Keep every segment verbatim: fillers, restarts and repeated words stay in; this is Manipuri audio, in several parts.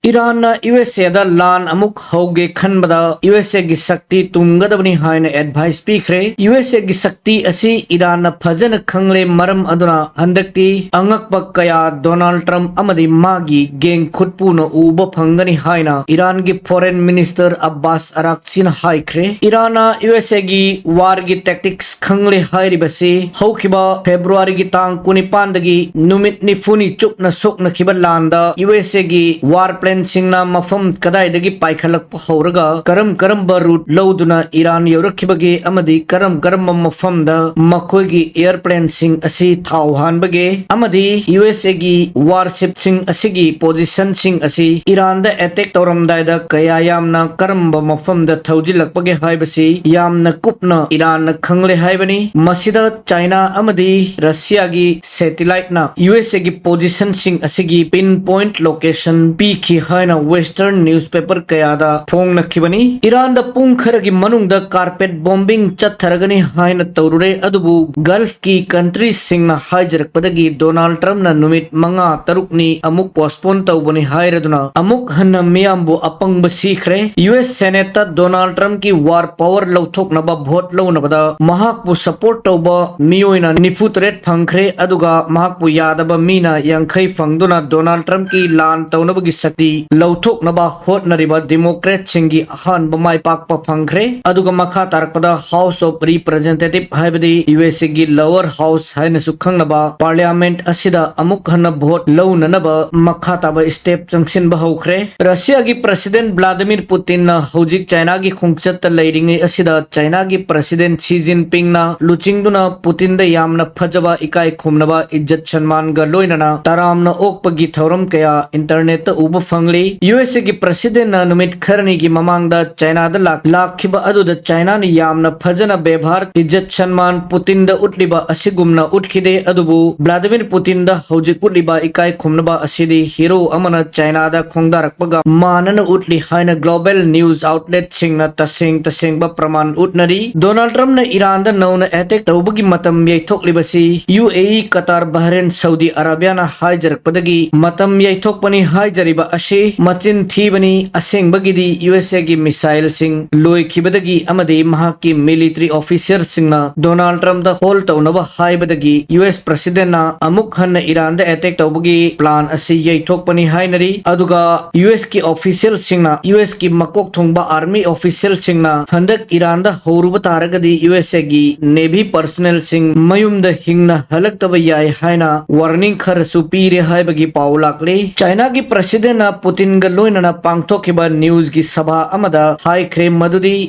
ꯏꯔꯥꯟꯅ ꯌꯨ ꯑꯦꯁ ꯑꯦꯗ ꯂꯥꯟ ꯑꯃꯨꯛ ꯍꯧꯒꯦ ꯈꯟꯕꯗ ꯌꯨ ꯑꯦꯁ ꯑꯦꯒꯤ ꯁꯛꯇꯤ ꯇꯨꯝꯒꯗꯕꯅꯤ ꯍꯥꯏꯅ ꯑꯦꯗꯚꯥꯏꯁ ꯄꯤꯈ꯭ꯔꯦ꯫ ꯌꯨ ꯑꯦꯁ ꯑꯦꯒꯤ ꯁꯛꯇꯤ ꯑꯁꯤ ꯏꯔꯥꯟꯅ ꯐꯖꯅ ꯈꯪꯂꯦ, ꯃꯔꯝ ꯑꯗꯨꯅ ꯍꯟꯗꯛꯇꯤ ꯑꯉꯛꯄ ꯀꯌꯥ ꯗꯣꯅꯥꯜꯗ ꯇ꯭ꯔꯝꯞ ꯑꯃꯗꯤ ꯃꯥꯒꯤ ꯒꯦꯡ ꯈꯨꯠꯄꯨꯅ ꯎꯕ ꯐꯪꯒꯅꯤ ꯍꯥꯏꯅ ꯏꯔꯥꯟꯒꯤ ꯐꯣꯔꯦꯟ ꯃꯤꯅꯤꯁꯇꯔ ꯑꯕꯥꯁ ꯑꯔꯥꯛꯆꯤꯅ ꯍꯥꯏꯈ꯭ꯔꯦ꯫ ꯏꯔꯥꯟꯅ ꯌꯨ ꯑꯦꯁ ꯑꯦꯒꯤ ꯋꯥꯔꯒꯤ ꯇꯦꯛꯇꯤꯛꯁ ꯈꯪꯂꯦ ꯍꯥꯏꯔꯤꯕꯁꯤ ꯍꯧꯈꯤꯕ ꯐꯦꯕ꯭ꯔꯨꯋꯥꯔꯤꯒꯤ ꯇꯥꯡ ꯀꯨꯟꯅꯤꯄꯥꯟꯗꯒꯤ ꯅꯨꯃꯤꯠ ꯅꯤꯐꯨꯅꯤ ꯆꯨꯞꯅ ꯁꯣꯛꯅꯈꯤꯕ ꯂꯥꯟꯗ ꯌꯨ ꯑꯦꯁ ꯑꯦꯒꯤ ꯋꯥꯔ ꯄ꯭ꯂꯦꯟꯁꯤꯡꯅ ꯃꯐꯝ ꯀꯗꯥꯏꯗꯒꯤ ꯄꯥꯏꯈꯠꯂꯛꯄ ꯍꯧꯔꯒ ꯀꯔꯝ ꯀꯔꯝꯕ ꯔꯨꯠ ꯂꯧꯗꯨꯅ ꯏꯔꯥꯟ ꯌꯧꯔꯛꯈꯤꯕꯒꯦ ꯑꯃꯗꯤ ꯀꯔꯝ ꯀꯔꯝꯕ ꯃꯐꯝꯗ ꯃꯈꯣꯏꯒꯤ ꯑꯦꯌꯔ ꯄ꯭ꯂꯦꯟꯁꯤꯡ ꯑꯁꯤ ꯊꯥꯎ ꯍꯥꯟꯕꯒꯦ ꯑꯃꯗꯤ ꯌꯨ ꯑꯦꯁ ꯑꯦꯒꯤ ꯋꯥꯔꯁꯤꯞꯁꯤꯡ ꯑꯁꯤꯒꯤ ꯄꯣꯖꯤꯁꯟꯁꯤꯡ ꯑꯁꯤ ꯏꯔꯥꯟꯗ ꯑꯦꯇꯦꯛ ꯇꯧꯔꯝꯗꯥꯏꯗ ꯀꯌꯥ ꯌꯥꯝꯅ ꯀꯔꯝꯕ ꯃꯐꯝꯗ ꯊꯧꯖꯤꯜꯂꯛꯄꯒꯦ ꯍꯥꯏꯕꯁꯤ ꯌꯥꯝꯅ ꯀꯨꯞꯅ ꯏꯔꯥꯟꯅ ꯈꯪꯂꯦ ꯍꯥꯏꯕꯅꯤ꯫ ꯃꯁꯤꯗ ꯆꯥꯏꯅꯥ ꯑꯃꯗꯤ ꯔꯁꯤꯌꯥꯒꯤ ꯁꯦꯇꯤꯂꯥꯏꯠꯅ ꯌꯨ ꯑꯦꯁ ꯑꯦꯒꯤ ꯄꯣꯖꯤꯁꯟꯁꯤꯡ ꯑꯁꯤꯒꯤ ꯄꯤꯟ ꯄꯣꯏꯟꯠ ꯂꯣꯀꯦꯁꯟ ꯄꯤꯈꯤ ꯍꯥꯏꯅ ꯋꯦꯁꯇꯔꯟ ꯅ꯭ꯌꯨꯁꯄꯦꯄꯔ ꯀꯌꯥꯗ ꯐꯣꯡꯅꯈꯤꯕꯅꯤ꯫ ꯏꯔꯥꯟꯗ ꯄꯨꯡ ꯈꯔꯒꯤ ꯃꯅꯨꯡꯗ ꯀꯥꯔꯄꯦꯠ ꯕꯣꯝꯕꯤꯡ ꯆꯠꯊꯔꯒꯅꯤ ꯍꯥꯏꯅ ꯇꯧꯔꯨꯔꯦ, ꯑꯗꯨꯕꯨ ꯒꯜꯐꯀꯤ ꯀꯟꯇ꯭ꯔꯤꯁꯤꯡꯅ ꯍꯥꯏꯖꯔꯛꯄꯗꯒꯤ ꯗꯣꯅꯥꯜꯗ ꯇ꯭ꯔꯝꯞꯅ ꯅꯨꯃꯤꯠ ꯃꯉꯥ ꯇꯔꯨꯛꯅꯤ ꯑꯃꯨꯛ ꯄꯣꯁꯄꯣꯟ ꯇꯧꯕꯅꯤ ꯍꯥꯏꯔꯗꯨꯅ ꯑꯃꯨꯛ ꯍꯟꯅ ꯃꯤꯌꯥꯝꯕꯨ ꯑꯄꯪꯕ ꯁꯤꯈ꯭ꯔꯦ꯫ ꯌꯨ ꯑꯦꯁ ꯁꯦꯅꯦꯠꯇ ꯗꯣꯅꯥꯜꯗ ꯇ꯭ꯔꯝꯞꯀꯤ ꯋꯥꯔ ꯄꯋꯔ ꯂꯧꯊꯣꯛꯅꯕ ꯚꯣꯠ ꯂꯧꯅꯕꯗ ꯃꯍꯥꯛꯄꯨ ꯁꯄꯣꯔꯠ ꯇꯧꯕ ꯃꯤꯑꯣꯏꯅ ꯅꯤꯐꯨ ꯇꯔꯦꯠ ꯐꯪꯈ꯭ꯔꯦ, ꯑꯗꯨꯒ ꯃꯍꯥꯛꯄꯨ ꯌꯥꯗꯕ ꯃꯤꯅ ꯌꯥꯡꯈꯩ ꯐꯪꯗꯨꯅ ꯗꯣꯅꯥꯜꯗ ꯇ꯭ꯔꯝꯞꯀꯤ ꯂꯥꯟ ꯇꯧꯅꯕꯒꯤ ꯁꯛꯇꯤ ꯂꯧꯊꯣꯛꯅꯕ ꯍꯣꯠꯅꯔꯤꯕ ꯗꯤꯃꯣꯀ꯭ꯔꯦꯠꯁꯤꯡꯒꯤ ꯑꯍꯥꯟꯕ ꯃꯥꯏ ꯄꯥꯛꯄ ꯐꯪꯈ꯭ꯔꯦ꯫ ꯑꯗꯨꯒ ꯃꯈꯥ ꯇꯥꯔꯛꯄꯗ ꯍꯥꯎꯁ ꯑꯣꯐ ꯔꯤꯄ꯭ꯔꯖꯦꯟꯇꯦꯇꯤꯚ ꯍꯥꯏꯕꯗꯤ ꯌꯨ ꯑꯦꯁ ꯑꯦꯒꯤ ꯂꯋꯔ ꯍꯥꯎꯁ ꯍꯥꯏꯅꯁꯨ ꯈꯪꯅꯕ ꯄꯥꯔꯂꯤꯌꯥꯃꯦꯟꯠ ꯑꯁꯤꯗ ꯑꯃꯨꯛ ꯍꯟꯅ ꯚꯣꯠ ꯂꯧꯅꯅꯕ ꯃꯈꯥ ꯇꯥꯕ ꯁ꯭ꯇꯦꯞ ꯆꯪꯁꯤꯟꯕ ꯍꯧꯈ꯭ꯔꯦ꯫ ꯔꯁꯤꯌꯥꯒꯤ ꯄ꯭ꯔꯁꯤꯗꯦꯟꯠ ꯚ꯭ꯂꯥꯗꯤꯃꯤꯔ ꯄꯨꯇꯤꯟꯅ ꯍꯧꯖꯤꯛ ꯆꯥꯏꯅꯥꯒꯤ ꯈꯣꯡꯆꯠꯇ ꯂꯩꯔꯤꯉꯩ ꯑꯁꯤꯗ ꯆꯥꯏꯅꯥꯒꯤ ꯄ꯭ꯔꯁꯤꯗꯦꯟꯠ ꯁꯤ ꯖꯤꯟꯄꯤꯡꯅ ꯂꯨꯆꯤꯡꯗꯨꯅ ꯄꯨꯇꯤꯟꯗ ꯌꯥꯝꯅ ꯐꯖꯕ, ꯏꯀꯥꯏ ꯈꯨꯝꯅꯕ, ꯏꯖꯠ ꯁꯟꯃꯥꯟꯒ ꯂꯣꯏꯅꯅ ꯇꯔꯥꯝꯅ ꯑꯣꯛꯄꯒꯤ ꯊꯧꯔꯝ ꯀꯌꯥ ꯏꯟꯇꯔꯅꯦꯠꯇ ꯎꯕ ꯐꯪꯂꯤ꯫ ꯌꯨ ꯑꯦꯁ ꯑꯦꯒꯤ ꯄ꯭ꯔꯁꯤꯗꯦꯟꯠꯅ ꯅꯨꯃꯤꯠ ꯈꯔꯅꯤꯒꯤ ꯃꯃꯥꯡꯗ ꯆꯥꯏꯅꯥꯗ ꯂꯥꯛ-, ꯂꯥꯛꯈꯤꯕ ꯑꯗꯨꯗ ꯆꯥꯏꯅꯥꯅ ꯌꯥꯝꯅ ꯐꯖꯅ ꯕꯦꯚꯥꯔ, ꯏꯖꯠ ꯁꯟꯃꯥꯟ ꯄꯨꯇꯤꯟꯗ ꯎꯠꯂꯤꯕ ꯑꯁꯤꯒꯨꯝꯅ ꯎꯠꯈꯤꯗꯦ, ꯑꯗꯨꯕꯨ ꯚ꯭ꯂꯥꯗꯤꯃꯤꯔ ꯄꯨꯇꯤꯟꯗ ꯍꯧꯖꯤꯛ ꯎꯠꯂꯤꯕ ꯏꯀꯥꯏ ꯈꯨꯝꯅꯕ ꯑꯁꯤꯗꯤ ꯍꯤꯔꯣ ꯑꯃꯅ ꯆꯥꯏꯅꯥꯗ ꯈꯣꯡꯗꯥꯔꯛꯄꯒ ꯃꯥꯟꯅꯅ ꯎꯠꯂꯤ ꯍꯥꯏꯅ ꯒ꯭ꯂꯣꯕꯦꯜ ꯅ꯭ꯌꯨꯁ ꯑꯥꯎꯠꯂꯦꯠꯁꯤꯡꯅ ꯇꯁꯦꯡ ꯇꯁꯦꯡꯕ ꯄ꯭ꯔꯃꯥꯟ ꯎꯠꯅꯔꯤ꯫ ꯗꯣꯅꯥꯜꯗ ꯇ꯭ꯔꯝꯞꯅ ꯏꯔꯥꯟꯗ ꯅꯧꯅ ꯑꯦꯇꯦꯛ ꯇꯧꯕꯒꯤ ꯃꯇꯝ ꯌꯩꯊꯣꯛꯂꯤꯕꯁꯤ ꯌꯨ ꯑꯦ ꯏ, ꯀꯇꯥꯔ, ꯕꯍꯔꯦꯟ, ꯁꯧꯗꯤ ꯑꯔꯥꯕꯤꯌꯥꯅ ꯍꯥꯏꯖꯔꯛꯄꯗꯒꯤ ꯃꯇꯝ ꯌꯩꯊꯣꯛꯄꯅꯤ ꯍꯥꯏꯖꯔꯤꯕ ꯑꯁꯤ ꯃꯆꯤꯟ ꯊꯤꯕꯅꯤ꯫ ꯑꯁꯦꯡꯕꯒꯤꯗꯤ ꯌꯨ ꯑꯦꯁ ꯑꯦꯒꯤ ꯃꯤꯁꯥꯏꯜꯁꯤꯡ ꯂꯣꯏꯈꯤꯕꯗꯒꯤ ꯑꯃꯗꯤ ꯃꯍꯥꯛꯀꯤ ꯃꯤꯂꯤꯇꯔꯤ ꯑꯣꯐꯤꯁꯤꯌꯦꯜꯁꯤꯡꯅ ꯗꯣꯅꯥꯜꯗ ꯇ꯭ꯔꯝꯞꯇ ꯍꯣꯜ ꯇꯧꯅꯕ ꯍꯥꯏꯕꯗꯒꯤ ꯌꯨ ꯑꯦꯁ ꯄ꯭ꯔꯁꯤꯗꯦꯟꯅ ꯑꯃꯨꯛ ꯍꯟꯅ ꯏꯔꯥꯟꯗ ꯑꯦꯇꯦꯛ ꯇꯧꯕꯒꯤ ꯄ꯭ꯂꯥꯟ ꯑꯁꯤ ꯌꯩꯊꯣꯛꯄꯅꯤ ꯍꯥꯏꯅꯔꯤ꯫ ꯑꯗꯨꯒ ꯌꯨ ꯑꯦꯁꯀꯤ ꯑꯣꯐꯤꯁꯤꯌꯦꯜꯁꯤꯡꯅ, ꯌꯨ ꯑꯦꯁꯀꯤ ꯃꯀꯣꯛ ꯊꯣꯡꯕ ꯑꯥꯔꯃꯤ ꯑꯣꯐꯤꯁꯤꯌꯦꯜꯁꯤꯡꯅ ꯍꯟꯗꯛ ꯏꯔꯥꯟꯗ ꯍꯧꯔꯨꯕ ꯇꯥꯔꯒꯗꯤ ꯌꯨ ꯑꯦꯁ ꯑꯦꯒꯤ ꯅꯦꯚꯤ ꯄꯔꯁꯅꯦꯜꯁꯤꯡ ꯃꯌꯨꯝꯗ ꯍꯤꯡꯅ ꯍꯜꯂꯛꯇꯕ ꯌꯥꯏ ꯍꯥꯏꯅ ꯋꯥꯔꯅꯤꯡ ꯈꯔꯁꯨ ꯄꯤꯔꯦ ꯍꯥꯏꯕꯒꯤ ꯄꯥꯎ ꯂꯥꯛꯂꯤ꯫ ꯆꯥꯏꯅꯥꯒꯤ ꯄ꯭ꯔꯁꯤꯗꯦꯟꯅ ꯄꯨꯇꯤꯟꯒ ꯂꯣꯏꯅꯅ ꯄꯥꯡꯊꯣꯛꯈꯤꯕ ꯅ꯭ꯌꯨꯁꯀꯤ ꯁꯚꯥ ꯑꯃꯗ ꯍꯥꯏꯈ꯭ꯔꯦ ꯃꯗꯨꯗꯤ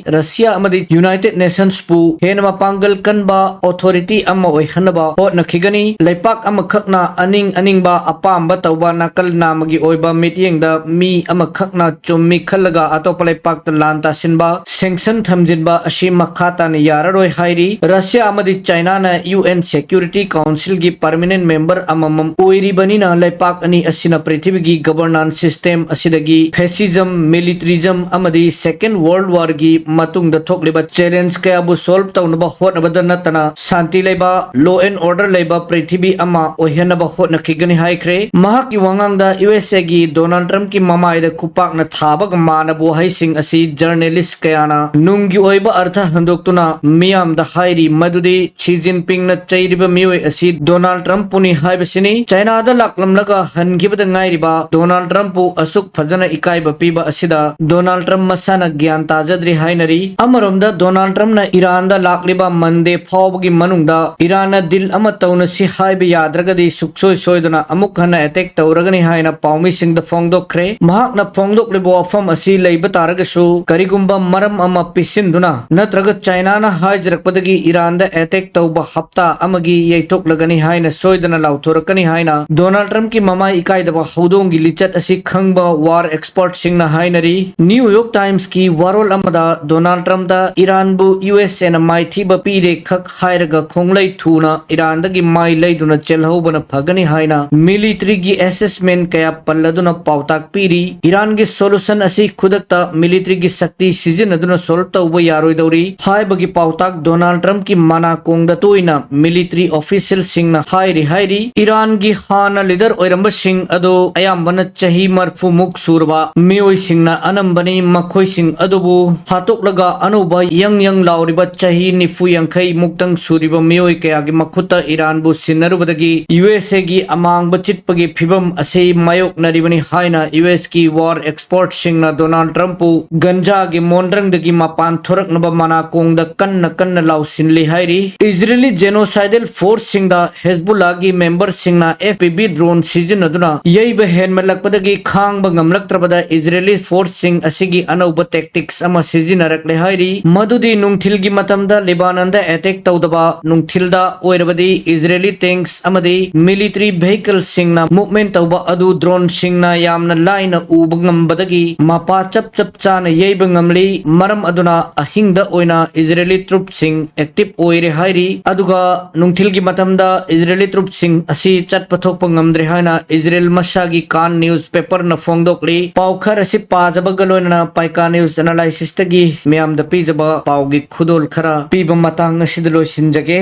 ꯔꯁꯤꯌꯥ ꯑꯃꯗꯤ ꯌꯨꯅꯥꯏꯇꯦꯗ ꯅꯦꯁꯟꯁꯄꯨ ꯍꯦꯟꯅ ꯃꯄꯥꯡꯒꯜ ꯀꯟꯕ ꯑꯣꯊꯣꯔꯤꯇꯤ ꯑꯃ ꯑꯣꯏꯍꯟꯅꯕ ꯍꯣꯠꯅꯈꯤꯒꯅꯤ꯫ ꯂꯩꯄꯥꯛ ꯑꯃꯈꯛꯅ ꯑꯅꯤꯡ ꯑꯅꯤꯡꯕ ꯑꯄꯥꯝꯕ ꯇꯧꯕ, ꯅꯥꯀꯜ ꯅꯥꯝꯃꯒꯤ ꯑꯣꯏꯕ ꯃꯤꯠꯌꯦꯡꯗ ꯃꯤ ꯑꯃꯈꯛꯅ ꯆꯨꯝꯃꯤ ꯈꯜꯂꯒ ꯑꯇꯣꯞꯄ ꯂꯩꯄꯥꯛꯇ ꯂꯥꯟ ꯇꯥꯁꯤꯟꯕ, ꯁꯦꯡꯁꯟ ꯊꯝꯖꯤꯟꯕ ꯑꯁꯤ ꯃꯈꯥ ꯇꯥꯅ ꯌꯥꯔꯔꯣꯏ ꯍꯥꯏꯔꯤ꯫ ꯔꯁꯤꯌꯥ ꯑꯃꯗꯤ ꯆꯥꯏꯅꯥꯅ ꯌꯨ ꯑꯦꯟ ꯁꯦꯀ꯭ꯌꯨꯔꯤꯇꯤ ꯀꯥꯎꯟꯁꯤꯜꯒꯤ ꯄꯔꯃꯤꯅꯦꯟ ꯃꯦꯝꯕꯔ ꯑꯃꯃꯝ ꯑꯣꯏꯔꯤꯕꯅꯤꯅ ꯂꯩꯄꯥꯛ ꯑꯅꯤ ꯑꯁꯤꯅ ꯄ꯭ꯔꯤꯊꯤꯕꯤꯒꯤ ꯒꯕꯔꯅꯥꯟꯁ ꯁꯤꯁꯇꯦꯝ ꯑꯁꯤꯗꯒꯤ ꯐꯦꯁꯤꯖꯝ, ꯃꯤꯂꯤꯇꯔꯤꯖꯝ ꯑꯃꯗꯤ ꯁꯦꯀꯦꯟ ꯋꯥꯔꯜꯗ ꯋꯥꯔꯒꯤ ꯃꯇꯨꯡꯗ ꯊꯣꯛꯂꯤꯕ ꯆꯦꯂꯦꯟꯖ ꯀꯌꯥꯕꯨ ꯁꯣꯜꯕ ꯇꯧꯅꯕ ꯍꯣꯠꯅꯕꯗ ꯅꯠꯇꯅ ꯁꯥꯟꯇꯤ ꯂꯩꯕ, ꯂꯣ ꯑꯦꯟ ꯑꯣꯔꯗꯔ ꯂꯩꯕ ꯄ꯭ꯔꯤꯊꯤꯕꯤ ꯑꯃ ꯑꯣꯏꯍꯟꯅꯕ ꯍꯣꯠꯅꯈꯤꯒꯅꯤ ꯍꯥꯏꯈ꯭ꯔꯦ꯫ ꯃꯍꯥꯛꯀꯤ ꯋꯥꯉꯥꯡꯗ ꯌꯨ ꯑꯦꯁ ꯑꯦꯒꯤ ꯗꯣꯅꯥꯜꯗ ꯇ꯭ꯔꯝꯞꯀꯤ ꯃꯃꯥꯏꯗ ꯈꯨꯄꯥꯛꯅ ꯊꯥꯕꯒ ꯃꯥꯟꯅꯕ ꯋꯥꯍꯩꯁꯤꯡ ꯑꯁꯤ ꯖꯔꯅꯦꯂꯤꯁ ꯀꯌꯥꯅ ꯅꯨꯡꯒꯤ ꯑꯣꯏꯕ ꯑꯔꯊ ꯍꯟꯗꯣꯛꯇꯨꯅ ꯃꯤꯌꯥꯝꯗ ꯍꯥꯏꯔꯤ ꯃꯗꯨꯗꯤ ꯁꯤ ꯖꯤꯟꯄꯤꯡꯅ ꯆꯩꯔꯤꯕ ꯃꯤꯑꯣꯏ ꯑꯁꯤ ꯗꯣꯅꯥꯜꯗ ꯇ꯭ꯔꯝꯞꯄꯨꯅꯤ ꯍꯥꯏꯕꯁꯤꯅꯤ꯫ ꯆꯥꯏꯅꯥꯗ ꯂꯥꯛꯂꯝꯂꯒ ꯍꯟꯈꯤꯕꯗ ꯉꯥꯏꯔꯤꯕ ꯗꯣꯅꯥꯜꯗ ꯇ꯭ꯔꯝꯞꯄꯨ ꯑꯁꯨꯛ ꯐꯖꯅ ꯏꯀꯥꯏꯕ ꯄꯤꯕ ꯑꯁꯤꯗ ꯗꯣꯅꯥꯜꯗ ꯇ꯭ꯔꯝꯞ ꯃꯁꯥꯅ ꯒ꯭ꯌꯥꯟ ꯇꯥꯖꯗ꯭ꯔꯤ ꯍꯥꯏꯅꯔꯤ꯫ ꯑꯃꯔꯣꯝꯗ ꯗꯣꯅꯥꯜꯗ ꯇ꯭ꯔꯝꯞꯅ ꯏꯔꯥꯟꯗ ꯂꯥꯛꯂꯤꯕ ꯃꯟꯗꯦ ꯐꯥꯎꯕꯒꯤ ꯃꯅꯨꯡꯗ ꯏꯔꯥꯟꯅ ꯗꯤꯜ ꯑꯃ ꯇꯧꯅꯁꯤ ꯍꯥꯏꯕ ꯌꯥꯗ꯭ꯔꯒꯗꯤ ꯁꯨꯛꯁꯣꯏ ꯁꯣꯏꯗꯅ ꯑꯃꯨꯛ ꯍꯟꯅ ꯑꯦꯇꯦꯛ ꯇꯧꯔꯒꯅꯤ ꯍꯥꯏꯅ ꯄꯥꯎꯃꯤꯁꯤꯡꯗ ꯐꯣꯡꯗꯣꯛꯈ꯭ꯔꯦ꯫ ꯃꯍꯥꯛꯅ ꯐꯣꯡꯗꯣꯛꯂꯤꯕ ꯋꯥꯐꯝ ꯑꯁꯤ ꯂꯩꯕ ꯇꯥꯔꯒꯁꯨ ꯀꯔꯤꯒꯨꯝꯕ ꯃꯔꯝ ꯑꯃ ꯄꯤꯁꯤꯟꯗꯨꯅ ꯅꯠꯇ꯭ꯔꯒ ꯆꯥꯏꯅꯥꯅ ꯍꯥꯏꯖꯔꯛꯄꯗꯒꯤ ꯏꯔꯥꯟꯗ ꯑꯦꯇꯦꯛ ꯇꯧꯕ ꯍꯞꯇꯥ ꯑꯃꯒꯤ ꯌꯩꯊꯣꯛꯂꯒꯅꯤ ꯍꯥꯏꯅ ꯁꯣꯏꯗꯅ ꯂꯥꯎꯊꯣꯔꯛꯀꯅꯤ ꯍꯥꯏꯅ ꯗꯣꯅꯥꯜꯗ ꯇ꯭ꯔꯝꯞꯀꯤ ꯃꯃꯥꯏ ꯏꯀꯥꯏꯗꯕ ꯍꯧꯗꯣꯡꯒꯤ ꯂꯤꯆꯠ ꯑꯁꯤ ꯈꯪꯕ ꯋꯥꯔ ꯑꯦꯛꯁꯄꯔꯠꯁꯤꯡꯅ ꯍꯥꯏꯅꯔꯤ꯫ ꯅ꯭ꯌꯨ ꯌꯣꯔꯛ ꯇꯥꯏꯝꯁꯀꯤ ꯋꯥꯔꯣꯜ ꯑꯃꯗ ꯗꯣꯅꯥꯜꯗ ꯇ꯭ꯔꯝꯞꯇ ꯏꯔꯥꯟꯕꯨ ꯌꯨ ꯑꯦꯁ ꯑꯦꯅ ꯃꯥꯏꯊꯤꯕ ꯄꯤꯔꯦ ꯈꯛ ꯍꯥꯏꯔꯒ ꯈꯣꯡꯂꯩ ꯊꯨꯅ ꯏꯔꯥꯟꯗꯒꯤ ꯃꯥꯏ ꯂꯩꯗꯨꯅ ꯆꯦꯜꯍꯧꯕꯅ ꯐꯒꯅꯤ ꯍꯥꯏꯅ ꯃꯤꯂꯤꯇꯔꯤꯒꯤ ꯑꯦꯁꯦꯁꯃꯦꯟ ꯀꯌꯥ ꯄꯜꯂꯗꯨꯅ ꯄꯥꯎꯇꯥꯛ ꯄꯤꯔꯤ꯫ ꯏꯔꯥꯟꯒꯤ ꯁꯣꯂꯨꯁꯟ ꯑꯁꯤ ꯈꯨꯗꯛꯇ ꯃꯤꯂꯤꯇꯔꯤꯒꯤ ꯁꯛꯇꯤ ꯁꯤꯖꯤꯟꯅꯗꯨꯅ ꯁꯣꯜꯕ ꯇꯧꯕ ꯌꯥꯔꯣꯏꯗꯧꯔꯤ ꯍꯥꯏꯕꯒꯤ ꯄꯥꯎꯇꯥꯛ ꯗꯣꯅꯥꯜꯗ ꯇ꯭ꯔꯝꯞꯀꯤ ꯃꯅꯥꯀꯣꯡꯗ ꯇꯣꯏꯅ ꯃꯤꯂꯤꯇꯔꯤ ꯑꯣꯐꯤꯁꯤꯌꯦꯜꯁꯤꯡꯅ ꯍꯥꯏꯔꯤ ꯍꯥꯏꯔꯤ꯫ ꯏꯔꯥꯟꯒꯤ ꯍꯥꯟꯅ ꯂꯤꯗꯔ ꯑꯣꯏꯔꯝꯕꯁꯤꯡ ꯑꯗꯨ ꯑꯌꯥꯝꯕꯅ ꯆꯍꯤ ꯃꯔꯐꯨꯃꯨꯛ ꯁꯨꯔꯕ ꯃꯤꯑꯣꯏꯁꯤꯡꯅ ꯑꯅꯝꯕꯅꯤ꯫ ꯃꯈꯣꯏꯁꯤꯡ ꯑꯗꯨꯕꯨ ꯍꯥꯠꯇꯣꯛꯂꯒ ꯑꯅꯧꯕ ꯌꯪ ꯌꯪ ꯂꯥꯎꯔꯤꯕ ꯆꯍꯤ ꯅꯤꯐꯨ ꯌꯥꯡꯈꯩ ꯃꯨꯛꯇꯪ ꯁꯨꯔꯤꯕ ꯃꯤꯑꯣꯏ ꯀꯌꯥꯒꯤ ꯃꯈꯨꯠꯇ ꯏꯔꯥꯟꯕꯨ ꯁꯤꯟꯅꯔꯨꯕꯗꯒꯤ ꯌꯨ ꯑꯦꯁ ꯑꯦꯒꯤ ꯑꯃꯥꯡꯕ ꯆꯤꯠꯄꯒꯤ ꯐꯤꯕꯝ ꯑꯁꯤ ꯃꯥꯌꯣꯛꯅꯔꯤꯕꯅꯤ ꯍꯥꯏꯅ ꯌꯨ ꯑꯦꯁꯀꯤ ꯋꯥꯔ ꯑꯦꯛꯁꯄꯔꯠꯁꯤꯡꯅ ꯗꯣꯅꯥꯜꯗ ꯇ꯭ꯔꯝꯞꯄꯨ ꯒꯟꯖꯥꯒꯤ ꯃꯣꯟꯗ꯭ꯔꯪꯗꯒꯤ ꯃꯄꯥꯟ ꯊꯣꯔꯛꯅꯕ ꯃꯅꯥꯀꯣꯡꯗ ꯀꯟꯅ ꯀꯟꯅ ꯂꯥꯎꯁꯤꯜꯂꯤ ꯍꯥꯏꯔꯤ꯫ Israeli ꯖꯦꯅꯣꯁꯥꯏꯗꯦꯜ ꯐꯣꯔꯁꯁꯤꯡꯗ ꯍꯦꯖꯕꯨꯜꯂꯥꯒꯤ ꯃꯦꯝꯕꯔꯁꯤꯡꯅ F P V drone ꯁꯤꯖꯤꯟꯅꯗꯨꯅ ꯌꯩꯕ ꯍꯦꯟꯃꯠꯂꯛꯄꯗꯒꯤ ꯈꯥꯡꯕ ꯉꯝꯂꯛꯇ꯭ꯔꯕꯗ ꯏꯖꯔꯦꯂꯤ ꯐꯣꯔꯁꯁꯤꯡ ꯑꯁꯤꯒꯤ ꯑꯅꯧꯕ ꯇꯦꯛꯇꯤꯛꯁ ꯑꯃ ꯁꯤꯖꯤꯟꯅꯔꯛꯂꯦ ꯍꯥꯏꯔꯤ꯫ ꯃꯗꯨꯗꯤ ꯅꯨꯡꯊꯤꯜꯒꯤ ꯃꯇꯝꯗ ꯂꯤꯕꯥꯅꯟꯗ ꯑꯦꯇꯦꯛ ꯇꯧꯗꯕ, ꯅꯨꯡꯊꯤꯜꯗ ꯑꯣꯏꯔꯕꯗꯤ ꯏꯖꯔꯦꯂꯤ ꯇꯦꯡꯛꯁ ꯑꯃꯗꯤ ꯃꯤꯂꯤꯇꯔꯤ ꯚꯦꯍꯤꯀꯜꯁꯤꯡꯅ ꯃꯨꯚꯃꯦꯟ ꯇꯧꯕ ꯑꯗꯨ ꯗ꯭ꯔꯣꯟꯁꯤꯡꯅ ꯌꯥꯝꯅ ꯂꯥꯏꯅ ꯎꯕ ꯉꯝꯕꯗꯒꯤ ꯃꯄꯥ ꯆꯞ ꯆꯞ ꯆꯥꯅ ꯌꯩꯕ ꯉꯝꯂꯤ꯫ ꯃꯔꯝ ꯑꯗꯨꯅ ꯑꯍꯤꯡꯗ ꯑꯣꯏꯅ ꯏꯖꯔꯦꯂꯤ ꯇ꯭ꯔꯨꯞꯁꯤꯡ ꯑꯦꯛꯇꯤꯚ ꯑꯣꯏꯔꯦ ꯍꯥꯏꯔꯤ꯫ ꯑꯗꯨꯒ ꯅꯨꯡꯊꯤꯜꯒꯤ ꯃꯇꯝꯗ ꯏꯖꯔꯦꯂꯤ ꯇ꯭ꯔꯨꯞꯁꯤꯡ ꯑꯁꯤ ꯆꯠꯄ ꯊꯣꯛꯄ ꯉꯝꯗ꯭ꯔꯦ ꯍꯥꯏꯅ ꯏꯖꯔꯦꯜ ꯃꯁꯥꯒꯤ ꯀꯥꯟ ꯅ꯭ꯌꯨꯁ ꯄꯦꯄꯔꯅ ꯐꯣꯡꯗꯣꯛꯂꯤ꯫ ꯄꯥꯎ ꯈꯔ ꯑꯁꯤ ꯄꯥꯖꯕꯒ ꯂꯣꯏꯅꯅ ꯄꯥꯏꯀꯥ ꯅ꯭ꯌꯨꯁ ꯑꯦꯅꯥꯂꯥꯏꯁꯤꯁꯇꯒꯤ ꯃꯤꯌꯥꯝꯗ ꯄꯤꯖꯕ ꯄꯥꯎꯒꯤ ꯈꯨꯗꯣꯜ ꯈꯔ ꯄꯤꯕ ꯃꯇꯥꯡ ꯑꯁꯤꯗ ꯂꯣꯏꯁꯤꯟꯖꯒꯦ꯫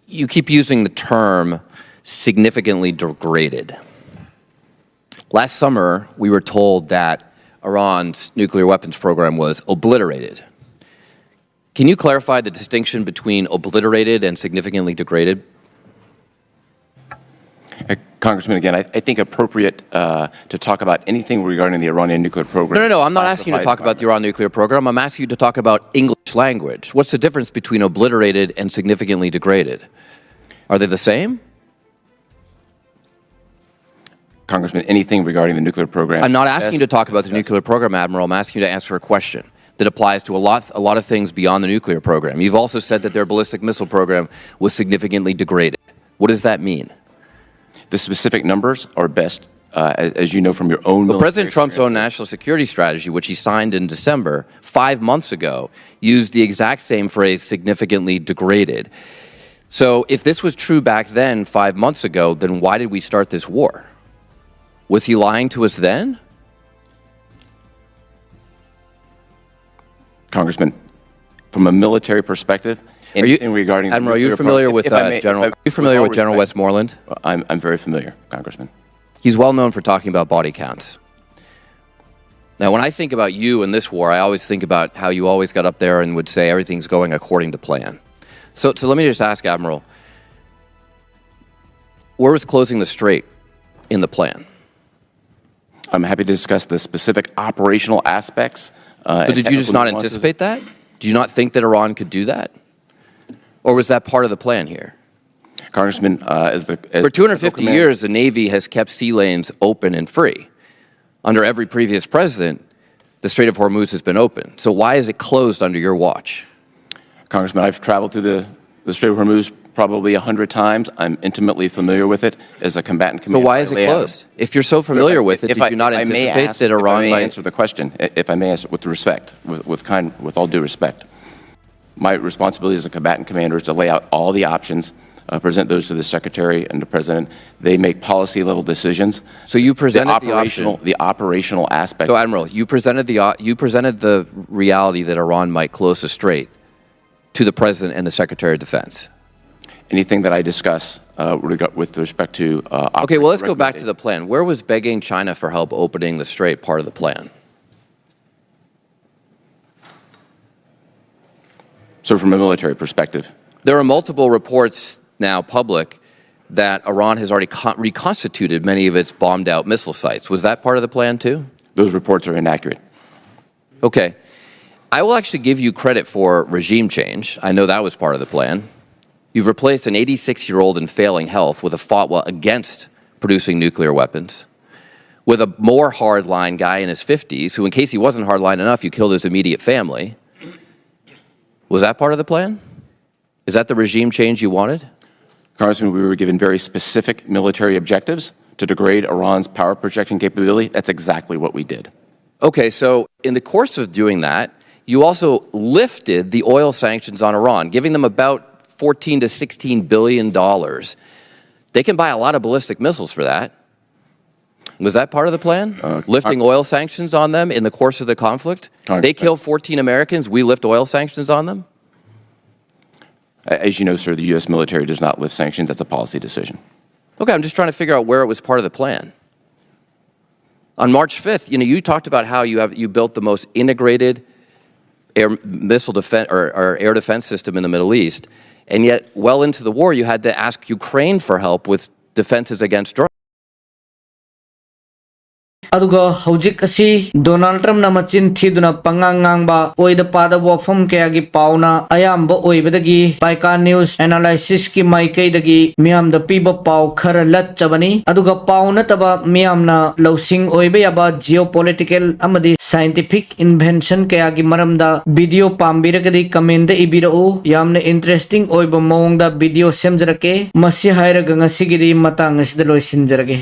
You keep using the term significantly degraded. Last summer, we were told that Iran's nuclear weapons program was obliterated. Can you clarify the distinction between obliterated and significantly degraded? Uh, Congressman, again, I, I think appropriate uh, to talk about anything regarding the Iranian nuclear program. No, no, no. I'm not asking you to classified talk about the Iran nuclear program. I'm asking you to talk about English language. What's the difference between obliterated and significantly degraded? Are they the same? Congressman, anything regarding the nuclear program. I'm not asking you to That's- talk about the nuclear program, Admiral. I'm asking you to answer a question that applies to a lot, a lot of things beyond the nuclear program. You've also said that their ballistic missile program was significantly degraded. What does that mean? The specific numbers are best, uh, as, as you know from your own. But President military Trump's own experiences. National Security Strategy, which he signed in December, five months ago, used the exact same phrase, significantly degraded. So if this was true back then, five months ago, then why did we start this war? Was he lying to us then? Congressman, from a military perspective, Are you, Admiral, are you familiar with uh, General? Are you familiar with General Westmoreland? I'm, I'm very familiar, Congressman. He's well known for talking about body counts. Now, when I think about you in this war, I always think about how you always got up there and would say everything's going according to plan. So, so let me just ask, Admiral, where was closing the strait in the plan? I'm happy to discuss the specific operational aspects. Uh, so did you just not anticipate that? Did you not think that Iran could do that? Or was that part of the plan here? Congressman, uh, as the as for two hundred fifty years, the Navy has kept sea lanes open and free. Under every previous president, the Strait of Hormuz has been open. So why is it closed under your watch? Congressman, I've traveled through the, the Strait of Hormuz probably a hundred times. I'm intimately familiar with it as a combatant commander. So why is it closed? If you're so familiar with it, did you not anticipate that Iran might answer the question? If I may ask with respect, with, with kind, with all due respect, my responsibility as a combatant commander is to lay out all the options, uh, present those to the secretary and the president. They make policy level decisions. So you presented the, the operational, the operational aspect. So Admiral, you presented the uh, you presented the reality that Iran might close the strait to the president and the secretary of defense. Anything that I discuss uh, with respect to uh, okay, well, let's go back to the plan. Where was begging China for help opening the strait part of the plan? So, from a military perspective, there are multiple reports now public that Iran has already con- reconstituted many of its bombed out missile sites. Was that part of the plan too? Those reports are inaccurate. Okay. I will actually give you credit for regime change. I know that was part of the plan. You've replaced an eighty-six year old in failing health with a fatwa against producing nuclear weapons, with a more hardline guy in his fifties who, in case he wasn't hardline enough, you killed his immediate family. Was that part of the plan? Is that the regime change you wanted? Congressman, we were given very specific military objectives to degrade Iran's power projection capability. That's exactly what we did. Okay, so in the course of doing that, you also lifted the oil sanctions on Iran, giving them about fourteen to sixteen billion dollars. They can buy a lot of ballistic missiles for that. Was that part of the plan? Uh, Lifting oil sanctions on them in the course of the conflict? Congress- They kill fourteen Americans, we lift oil sanctions on them? As you know, sir, the U S military does not lift sanctions. That's a policy decision. Okay, I'm just trying to figure out where it was part of the plan. On March fifth, you know, you talked about how you have you built the most integrated air missile defense or, or air defense system in the Middle East, and yet well into the war you had to ask Ukraine for help with defenses against drones. ꯑꯗꯨꯒ ꯍꯧꯖꯤꯛ ꯑꯁꯤ ꯗꯣꯅꯥꯜꯗ ꯇ꯭ꯔꯝꯞꯅ ꯃꯆꯤꯟ ꯊꯤꯗꯨꯅ ꯄꯉꯥꯡ ꯉꯥꯡꯕ, ꯑꯣꯏꯗ ꯄꯥꯗꯕ ꯋꯥꯐꯝ ꯀꯌꯥꯒꯤ ꯄꯥꯎꯅ ꯑꯌꯥꯝꯕ ꯑꯣꯏꯕꯗꯒꯤ ꯄꯥꯏꯀꯥ ꯅ꯭ꯌꯨꯁ ꯑꯦꯅꯥꯂꯥꯏꯁꯤꯁꯀꯤ ꯃꯥꯏꯀꯩꯗꯒꯤ ꯃꯤꯌꯥꯝꯗ ꯄꯤꯕ ꯄꯥꯎ ꯈꯔ ꯂꯠꯆꯕꯅꯤ꯫ ꯑꯗꯨꯒ ꯄꯥꯎ ꯅꯠꯇꯕ ꯃꯤꯌꯥꯝꯅ ꯂꯧꯁꯤꯡ ꯑꯣꯏꯕ ꯌꯥꯕ ꯖꯤꯑꯣ ꯄꯣꯂꯤꯇꯤꯀꯦꯜ ꯑꯃꯗꯤ ꯁꯥꯏꯟꯇꯤꯐꯤꯛ ꯏꯟꯚꯦꯟꯁꯟ ꯀꯌꯥꯒꯤ ꯃꯔꯝꯗ ꯚꯤꯗꯤꯑꯣ ꯄꯥꯝꯕꯤꯔꯒꯗꯤ ꯀꯃꯦꯟꯗ ꯏꯕꯤꯔꯛꯎ꯫ ꯌꯥꯝꯅ ꯏꯟꯇꯔꯦꯁꯇꯤꯡ ꯑꯣꯏꯕ ꯃꯑꯣꯡꯗ ꯚꯤꯗꯤꯑꯣ ꯁꯦꯝꯖꯔꯛꯀꯦ꯫ ꯃꯁꯤ ꯍꯥꯏꯔꯒ ꯉꯁꯤꯒꯤꯗꯤ ꯃꯇꯥꯡ ꯑꯁꯤꯗ ꯂꯣꯏꯁꯤꯟꯖꯔꯒꯦ꯫